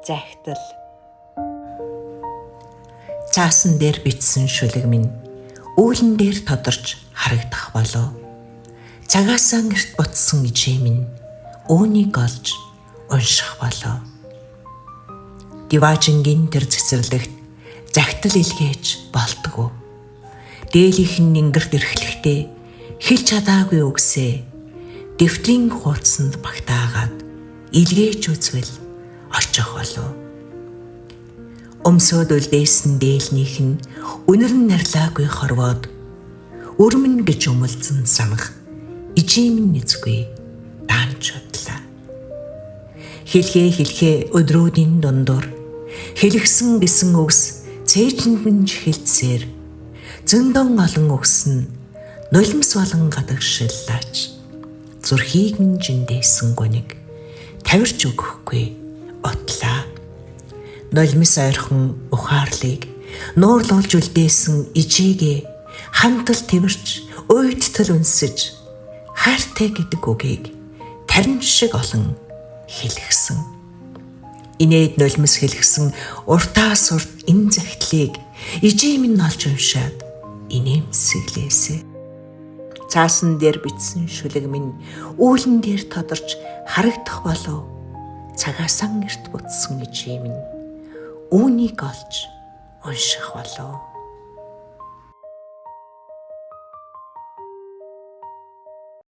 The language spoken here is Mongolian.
Захидал. Цаасан дээр бичсэн шүлэг минь үүлэн дээр тодорч харагдах болов. Цагаасаа гэрт ботсон ижээ минь үүнийг олж унших болов. Диваажингийн тэр цэцэрлэгт захидал илгээж болтгоо. Дээлийнх нь ингэрт эрхлэхдээ хэлж чадаагүй үгсээ дэвтрийн хуудсанд багтаагаад илгээж үзвэл очих болов. Өмсөөд үлдээсэн дээлнийх нь үнэр нь нарилаагүй хорвоод өрмөн гэж өмөлзөн санах ижим нэзгүй даанч удлаа. Хэлхээ хэлхээ өдрүүдийн дундуур хэлгсэн гэсэн үгс цээжинд нь чихэлцээр зөндөн олон үгс нь нулимс болон гадагшиллаач зүрхийг нь жиндээсэн гуниг тавирч өгөхгүй утлаа. Нулимс ойрхон ухаарлыг нуурлуулж үлдээсэн ижээгээ хамтал тэрч уйдтал үнсэж хайртай гэдэг үгийг тарин шиг олон хэлгсэн. Инээд нулимс хэлгсэн уртаас урт энэ захидлыг ижээ минь олж уншаад инээмсэглээсэ. Цаасан дээр бичсэн шүлэг минь үүлэн дээр тодорч харагдах болов. Цагаасан эрт бутсан ижээ минь үүнийг олж унших болов.